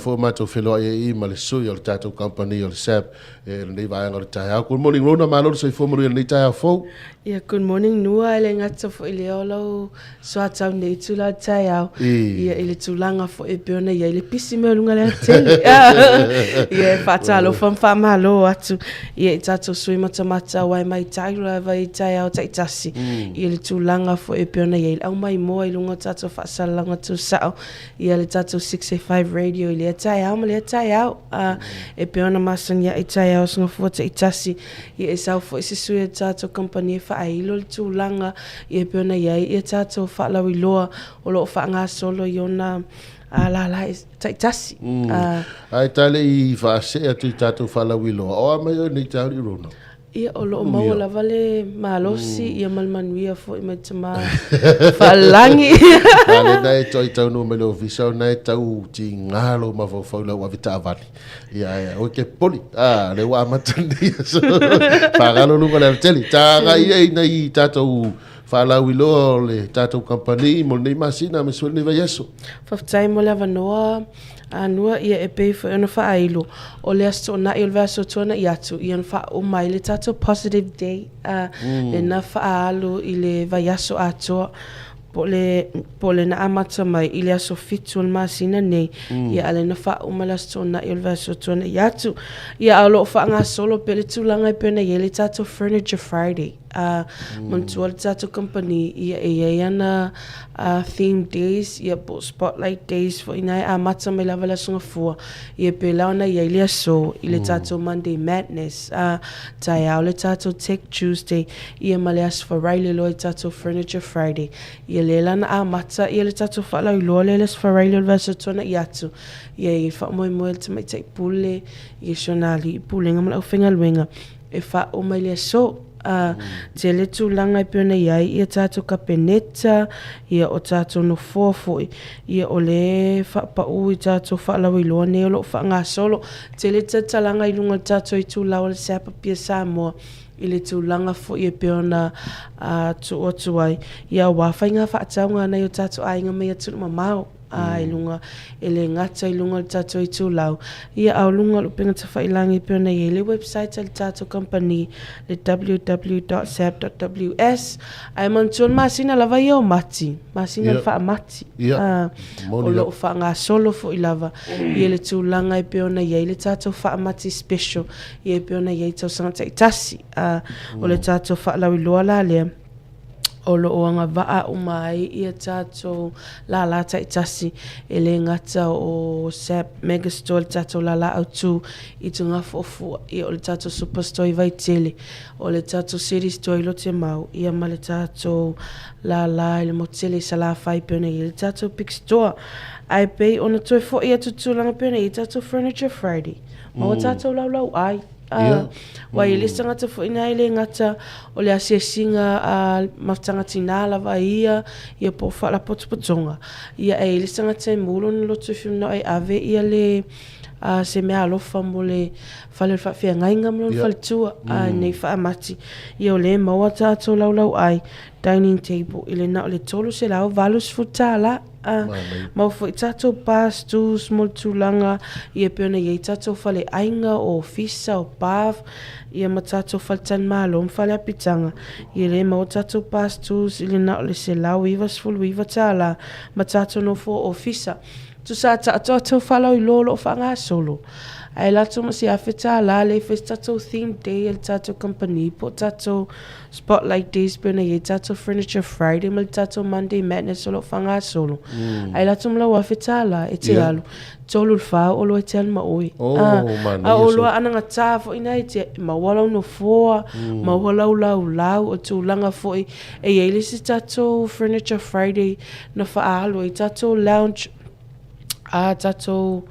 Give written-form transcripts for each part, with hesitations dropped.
foi ua matou feiloai ai i i ma le sui o le tatou kamupani o le SAB i lenei vaega o le taeao. Good morning Rona, malo le soifua manuia i lenei taeao fou. Ia, good morning Nua, e le gata foi i lea o lau soatau i lenei itula o le taeao, ia i le tulaga foi e pei ona i ai le pisi mai o luga o le alatele. Ia e faatalofa ma faamalo atu ia i tatou sui matamata aua e matau lava i taeao taitasi i le tulaga foi e pei ona i ai le aumaimoa i luga o tatou faasalalauga tuusao ia le tatou 685 Radio i lea taeao ma lea taeao. E pei ona masani ai taeao o Singafua taitasi, ia e sau foi se sui o le tatou kamupani e faailo le tulaga ia e pei ona i ai ia tatou faalauiloa o lo o faagasolo i ona lala taitasi. Ae ta le i faasee atu i tatou faalauiloa, o a mai oe nei taeao i Rona? Ia, o lo o maua lava le malosi ia ma le manuia foi mai tama faalagi. A le na e toi taunuu mai le ofisa o na e tau tiga lou mafaufau i lau avetaavale. Ia, ae aua e te popoli. A, lea ua amata lenei aso. Faagalo luga o le alatele. Ta agai ia i nai tatou faalauiloa o le tatou kamupani mo lenei masina aemaise foi lenei vaiaso. Faafetai mo le avanoa. Anua ia e pei foi ona faailo, o le Aso Toonai o le vaiaso tuanai atu, ia na faauma ai le tatou Positive Day, a, lena faaalu i le vaiaso atoa, po o le, po o le na amata mai i le aso 7 o le masina nei, ia a lea na faauma le Aso Toonai o le vaiaso tuanai atu. Ia a o lo o faagasolo pea le tulaga e pei ona i ai le tatou Furniture Friday. A manatua le tatou kamupani ia e i ai ana theme days ia po o spotlight days foi ina e amata mai lava le Aso Gafua ia pēlā ona i ai le aso i le tatou Monday Madness a taeao le tatou Tech Tuesday ia ma le Aso Faraile loa i tatou Furniture Friday ia lea la na amata ia le tatou faalauiloa lea i le Aso Faraile o le vaiaso tuanai atu ia e i ai le faamoemoe a le Tamaitai Pule ia si ona alii pulega ma le aufaigaluega e faauma i le aso. A tele tulaga e pei ona i ai ia tatou Kapeneta, ia o tatou nofoa foi, ia o lea e faapau i tatou faalauiloa nei o lo o faagasolo. Tele tatalaga i luga o le tatou itulau o le SAP Apia Samoa i le tulaga foi e pei ona tuu atu ai, ia aua faiga faatauga a nai o tatou aiga mai atunuu mamao. ā, i luga, e le gata i luga o le tatou itulau, ia a o luga o le upega tafailagi e pei ona i ai le website a le tatou kamupani, le www.sab.ws. Ae manatua le masina lava ia o Mati, masina o le faamati, ā, o lo o faagasolo foi lava ia le tulaga e pei ona i ai le tatou faamati special, ia e pei ona i ai tausaga taitasi, ā, o le tatou faalauiloa la lea. o lo o agavaa uma ai ia tatou lālā taitasi, e le gata o SAP Megastore le tatou lālā autu i Tugafuafua, ia o le tatou Superstore i Vaitele, o le tatou City Store i Lotemau, ia ma le tatou lālā i le motu tele i Salafai pei ona i ai le tatou Big Store. Ae pei ona toe foi atu tulaga pei ona i ai tatou Furniture Friday, maua tatou laulau ai. Ā, ua i ai le isi tagata foi ina e le gata o le asiasiga a mafutaga tinā lava ia, ia po o faalapotopotoga, ia e i ai le isi tagata e mu lona loto e fia manao e ave ia le a, se meaalofa mo le fale o le faafeagaiga ma lona faletua, a, nei faamati, ia o lea e maua tatou laulauai, dining table, i le na o le $380. A, mau foi tatou bars stools mo le tulaga ia pei ona i ai tatou fale aiga, o ofisa, o bath, ia ma tatou faletalimalo ma fale apitaga, ia lea e maua tatou bar stools i le na o le $199 ma tatou nofoa ofisa. Tusa a taoto faalauiloa o lo o faagasolo, ae latou ma se $1,000 lea e fai se tatou theme day a le tatou kamupani po o tatou Spotlight Days pei ona i ai tatou Furniture Friday ma le tatou Monday Madness o lo o faagasolo. Ae latou ma lau $1,000 e te alu, tolu i le fa o oloa e te alu ma oe. Oh, Ah, manaia a o so. oloa anagata foi na e te maua lau nofoa, maua lau laulau, o tulaga foi e i ai le isi tatou Furniture Friday na faaalu ai tatou lounge a tatou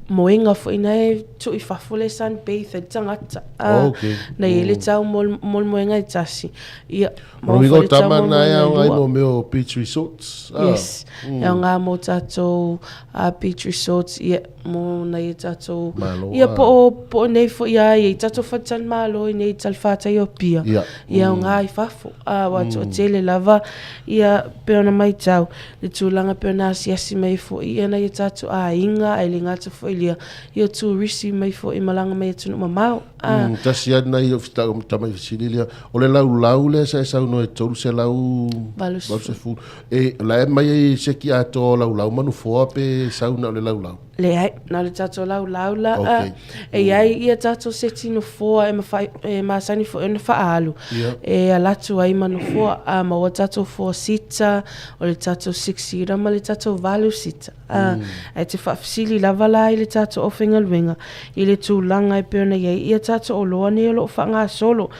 moega foi na e tuu i fafo le sunbathe ai le tagata. Oh, okay. Na i ai le tau mo le moega e tasi. Ia, O lona uiga o tama na e aoga ai mo mea o beach resorts. Ah. Yes. E aoga mo tatou beach resorts, ia, mo nai e tatou... Malo, Ia, po o, po o nei foi a i ai tatou faletalimalo i nei talafatai o Apia. Ia. Ia, aoga i fafo. Aua toatele lava, ia, pei ona matau, le tulaga pei ona asiasi mai foi ia nai o tatou aiga, ae le gata foi. foi lea ia turisi mai foi malaga mai atunuu mamao. A. Tasi lava nai ou tamai fesili lea, o le laulau lea sa e saunoa e 380, e, o la e aumai ai seki atoa o laulau ma nofoa pe sau na o le laulau? Leai, na o le tatou laulau la. Okay. E i ai ia tatou seti nofoa e mafai, e masani foi ona faaalu. Yeah. E ala atu ai ma nofoa, a maua tatou four seater, o le tatou six seater ma le tatou valu seater. A, ae te faafesili lava la i le tatou aufaigaluega i le tulaga e pei ona i ai ia tatou oloa nei o lo o faagasolo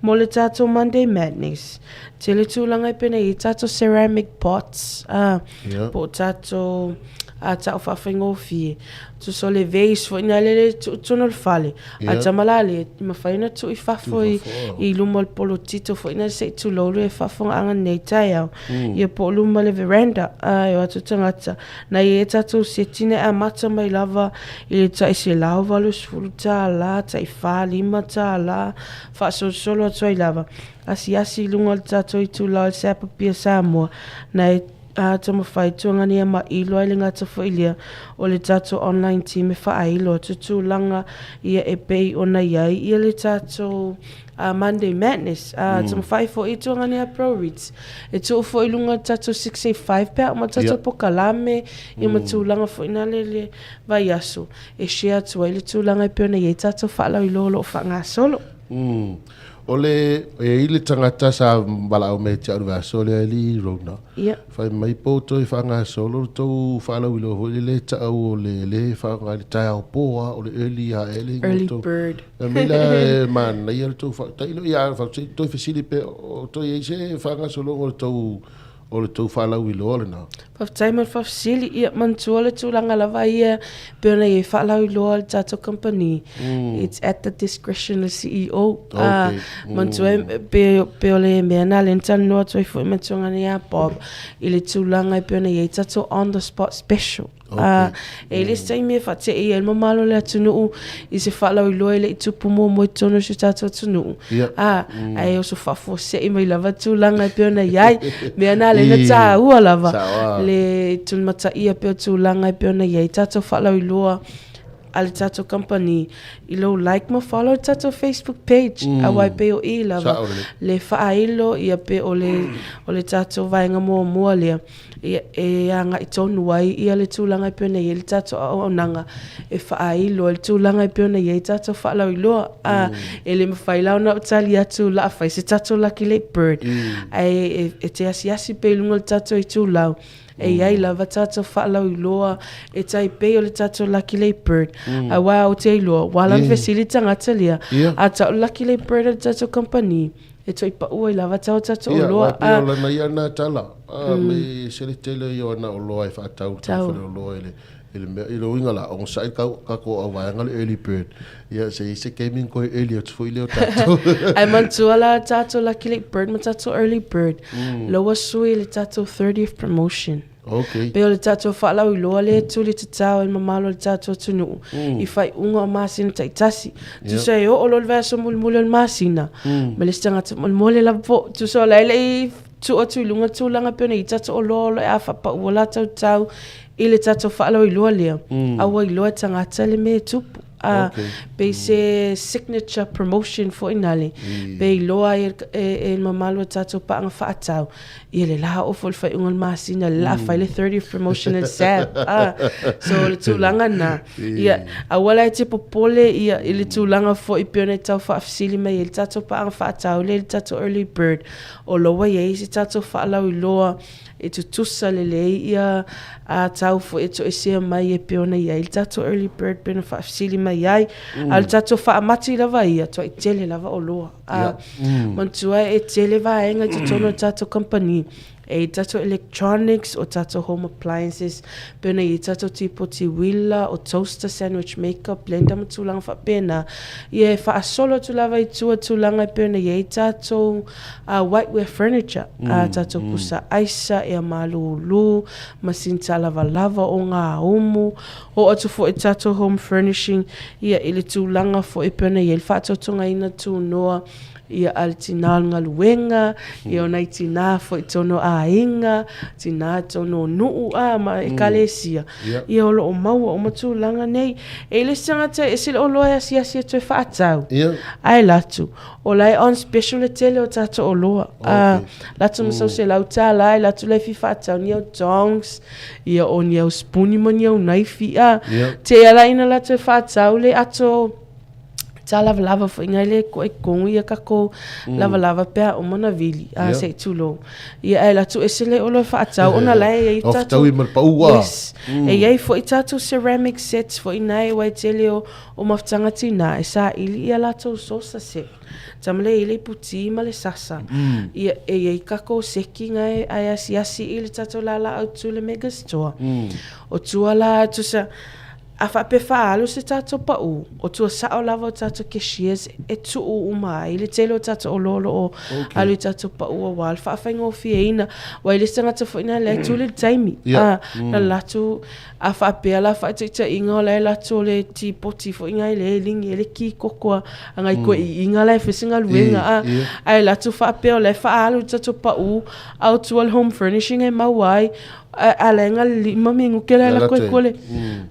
mo le tatou Monday Madness. Tele tulaga e pei ona i ai tatou ceramic pots, a, yeah. po o tatou a tau faafaigofie. Tusa o le vase foi na lele tuu tonu o le fale. Yeah. A tama la le, mafai ona tuu i fafo i, i luma o le polotito foi na se i tulou le faafogaaga nei taeao. Ia po o luma le veranda, a e o atu tagata. Na i e tatou seti na e amata mai lava i le tai $180, tai $45, faasolosolo atu ai lava. Asiasi i luga o le tatou itula o le Sapapia Samoa, na e a taumafai tuagania ma ilo ai le gata foi lea o le tatou online team e faailo atu tulaga ia e pei ona i ai ia le tatou Monday Madness. A taumafai foi tuagania Pro Reads e tuu foi i luga o le tatou 685 pe a uma tatou pokalame ia ma tulaga foi na le le vaiaso e share atu ai le tulaga e pei ona i ai tatou faalauiloa o lo o faagasolo. O le, e i ai le tagata sa valaau mai ia te au i le vaiaso lea e le i Rona. Ia. Fai mai po o toe faagasolo le tou faalauiloa foi lele e tau o le le faaaoga i le taeao po lava, o le early lava ea le igoa o le tou. Early bird. Fai mai la e manaia le tou faa, tailo ia toe fesili pe o toe i ai se faagasologa o le tou O le tou faalauiloa lena. Faafetai mo le faafesili. Ia, manatua le tulaga lava ia pei ona i ai faalauiloa a le tatou kamupani. It's at the discretion of CEO. Ah, manatua e pe, pe o le mea na lea na talanoa atu ai foi manatua nei a Bob i le tulaga e pei ona i ai tatou on the spot special. Ā, e le se taimi e faate'i ai le mamalu o le atunuu i se faalauiloa e le i tupu muamua i totonu o si o tatou atunuu. Ā, ae oso faafuase'i mai lava tulaga e pei ona i ai. Mea na lea na tāua lava le tulimataia pea o tulaga e pei ona i ai tatou faalauiloa a le tatou kamupani i lou like ma follow le tatou Facebook page aua e pei o i lava le faailo ia pe o le, o le tatou vaega muamua lea. Ia, e agai tonu ai ia le tulaga e pei ona i ai le tatou auaunaga e faailo ai le tulaga e pei ona i ai tatou faalauiloa. A, e le mafai la ona ou tali atu o le a fai se tatou Lucky Late Bird, ae e, e te asiasi pea i luga o le tatou itulau, e i ai lava tatou faalauiloa e tai pei o le tatou Lucky Late Bird. Aua ou te iloa, ua ala ona fesili le tagata lea, a tau le Lucky Late Bird a le tatou kamupani, E toi pau ai lava tau tatou oloa. Ia, aua e pei o lana ia na tala, a, me se le tele ia o ana oloa e faatau i le fale oloa i le, i le mea, i le uiga la, onosai kau, kakou auvaega le early bird, ia se i se taimi ona toe early atu foi lea o tatou. Ae manatua la tatou lucky late bird ma tatou early bird, loa sui le tatou 30th promotion. Okay. Pei o le tatou faalauiloa lea e tuli tatao i le mamalu o le tatou atunuu i faaiuga o masina taitasi. Tusa e oo loa le vaiaso mulimuli o le masina, ma le isi tagata molemole lava po, tusa o la e le i tuu atu i luga tulaga pei ona i ai tatou oloa o lo o afapaua latou tau i le tatou faalauiloa lea, a ua iloa e tagata le mea e tupu. A, Okay. pei se signature promotion foi nale, pe iloa ai e, e, e le mamalu o tatou paaga faatau, ia le la oo foi le faaiuga o le masina, le la fai le 30th promotion le SAB. Ah, so le tulaga na, ia, aua la e te popole ia i le tulaga foi pei ona e tau faafesili mai ai le tatou paaga faatau lea i le tatou early bird, o lo ua i ai se tatou faalauiloa E tutusa lelei ia a tau foi e toesea mai e pei ona i ai le tatou early bird pei ona faafesili mai ai. A o le tatou faamati lava ia, tuai tele lava oloa. A manatua e tele vaega i totonu o le tatou kamupani, e i tatou electronics, o tatou home appliances, pei ona i ai tatou tipoti uila, o toaster, sandwich maker, blender ma tulaga faapena. Ia e faasolo atu lava i tua tulaga e pei ona i ai tatou a whiteware furniture, a tatou pusa aisa, ea malūlū, masini tālavalava o ngā umu, oo atu foi i tatou home furnishing, ia i le tulaga foi e pei ona i ai le faatotogaina tunoa. Ia a le tinā o le galuega, ia o nai tinā foi tonu o aiga, tinā tonu o nuu a ma ekalesia. Ia o lo o maua uma tulaga nei. E i le isi tagata e ese le oloa e asiasi e toe faatau. Ae latu, o la e on special le tele o tatou oloa. A latu ma sau $100 e latu la e fia faatau ni au tongs, ia o ni au spuni ma ni au naifi a. Te ia la ina latu e faatau le ato tā lavalava foi ngai le koe kongu ia kako lavalava pea o mana vili a se tulou ia e la tu ese le olo whaatau ona la e i tātou i mal paua yes e iai foi tātou ceramic sets foi nai wai tele o o maftanga tina e sa ili ia latou sosa se tamale i le puti ma le sasa ia e iai kako seki ngai ai asiasi i le tātou lala au tu le mega store o tua la tusa A faapea faaalu se tatou paʻū, o tua sao lava o tatou cashiers e tuu uma ai le tele o tatou oloa o lo o alu i tatou paʻū aua le faafaigofieina. Aua e le se tagata foi na lea e tuli le taimi. A, na latou, a faapea la faataitaiga o la e latou le tipoti foi nai le ligi ai le kikoko a ngai koe iiga la e fai se galuega. A, ae latou faapea o la e faaalu i le tatou paʻū, a o tua le home furnishing e maua ai. A la e 5 minuke la la koe kole.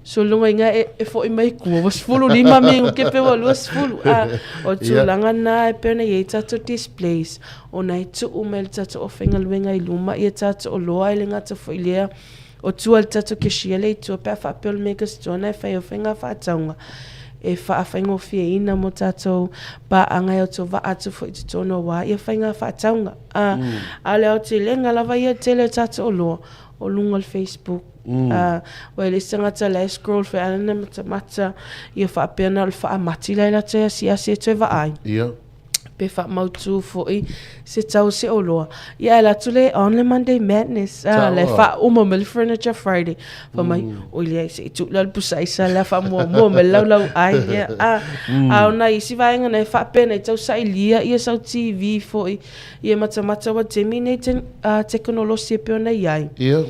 So lunga inga e, e foi mai kua. Ua 15 minuke pe ua 20. A, o tulaga na e pei ona i ai tatou displays. Ona e tuu mai le tatou aufaigaluega i luma ia tatou oloa e le gata foi lea. O tua le tatou cashier le i tua pe a faapea o le mega store na e fai ai faiga faatauga e faafaigofieina mo tatou paaga e oto vaa atu foi i totonu aua ia faiga faatauga. A, a o le aotelega lava ia tele o tatou oloa o luga o le Facebook. A, ua e le isi tagata la e scroll foi ana na matamata ia faapea na o le faamati la e latou e asiasi e toe vaai. Ia. Pe faamautu foi se tau o se oloa. Ia ae atu le on le Monday Madness. A, la e faauma mai le Furniture Friday. Fai mai, oi leai, se i tuu la le pusa aisa lea faamuamua mai le laulau ai lea. A, a o nai isi vaega na e faapea nei tau sailia ia sau TV foi, ia matamata ua taimi nei te, a, tekonolosi e pei ona i ai. Ia.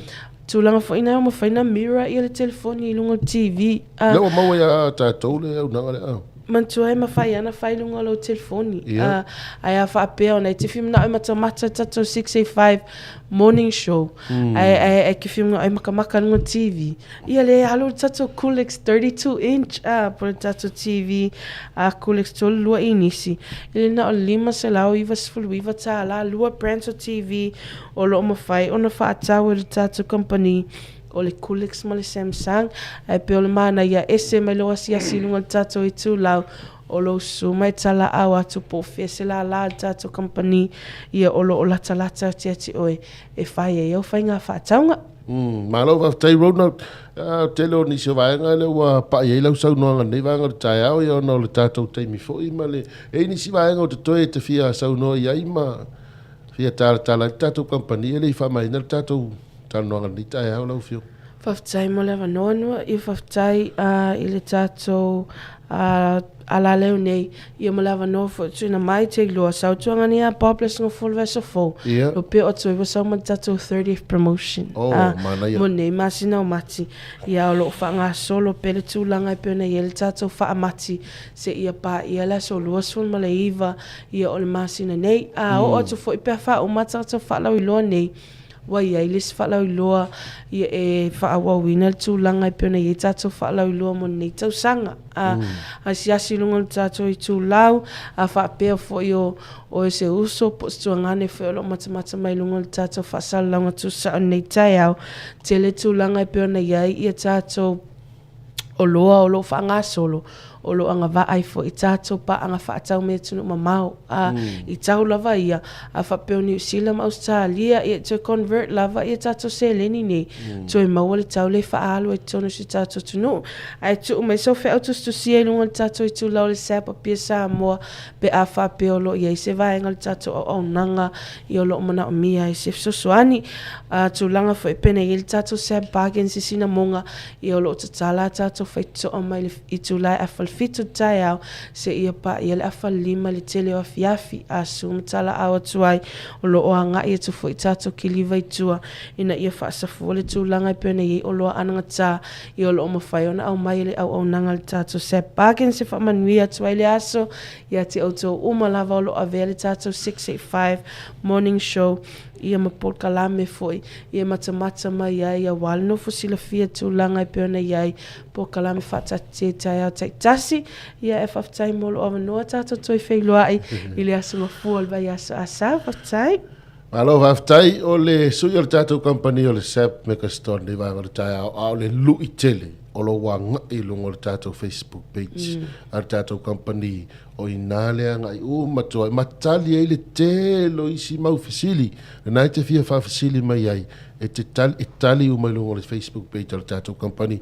Tulaga foi na e mafai na mirror ia le telefoni i luga o le TV. A, Lea ua maua ia tatou le auaunaga lea. A. Manatua e mafai ana fai i luga o lou telefoni. Ia. A, ae a faapea ona e te fia manao e matamata tatou 685 morning show, ae, ae, ae ke fia manao e makamaka i luga o le TV, ia le alu le tatou Coolix 32 inch, a, po o le tatou TV a Coolix 32 inisi, i le na o le $599, lua brands o TV o lo o mafai ona faatau e le tatou kamupani. O le Coolix ma le Samsung, ae pei o le manaia ese mai lou asiasi i luga o le tatou itulau, o lou susu mai talaau atu po o fea se lālā o le tatou kamupani, ia o lo o latalata atu ia te oe e fai ai au faiga faatauga. Malo faafetai Ronald. O tele o nisi o vaega lea ua pai ai lau saunoaga i lenei vaega o le taeao ia ona o le tatou taimi foi ma le e i ai nisi vaega o totoe e te fia saunoa i ai ma fia talatala ai le tatou kamupani e le i faamaina le tatou talanoaga i lenei taeao lau Afioga. Faafetai mo le avanoa Noa. Ia faafetai i le tatou alaleo nei ia ma le avanoa foi tuuina mai te iloa sau tuanga nei a Bob le aso fou le vaiaso fou. Ia. Lo pea o atu ai ua sau ma le tatou 30th promotion. Oh, manaia. Mo nei masina o Mati. Ia o lo o faagasolo pea le tulaga e pei ona i ai le tatou faamati seia paia le aso 29 ia o le masina nei. A oo atu foi pe a faauma tatou faalauiloa nei, Ua i ai le isi faalauiloa ia e faaauauina le tulaga e pei ona i ai tatou faalauiloa mo lenei tausaga. A asiasi i luga o le tatou itulau, a faapea foi o oe se uso po o se tuagane foi o lo o matamata mai i luga o le tatou faasalalauga tusa o lenei taeao, tele tulaga e pei ona i ai ia tatou oloa o lo o faagasolo, o lo o agavaa ai foi i tatou paaga faatau mai atunuu mamao. A, i tau lava ia, a faapea o Niu Sila ma Ausetalia, ia e toe convert lava ia tatou seleni nei, toe maua le tau lea e faaalu ai totonu o si o tatou atunuu. Ae tuu mai sau feau tusitusia i luga o le tatou itulau o le SAP Apia Samoa pe a faapea o lo o i ai se vaega o le tatou auaunaga ia o lo o manaomia ai se fesoasoani. A, tulaga foi pei ona i ai le tatou SAP Bargains i Sinamoga, Ia o lo o tatala a tatou faitotoa mai le itula e afa le 7 i le taeao seia paia le afa 5 i le tele o afiafi, asu ma talaau atu ai, o lo o agai atu foi tatou kiliva i tua ina ia faasafua le tulaga e pei ona i ai oloa anagata ia o lo o mafai ona aumai e le auaunaga a le tatou SAP Bargains e faamanuia atu ai le aso ia te outou uma lava o lo o avea le tatou 685 Morning Show ia ma polokalame foi ia matamata mai ai aua le nofo silafia tulaga e pei ona i ai polokalame faataatitia i taeao taitasi. Ia e faafetai mo lou avanoa tatou toe feiloai i le aso mafua o le vaiaso Asau. Faafetai. Malo faafetai. O le sui o le tatou kamupani o le SAP Megastore lenei vaega o le taeao, a o le lui tele o lou agai i luga o le tatou Facebook page a le tatou kamupani. O i ina le agai uma atu ai ma tali ai le tele o isi mau fesili lena e te fia faafesili mai ai, e te tali, e tali uma i luga o le Facebook page a le tatou kamupani.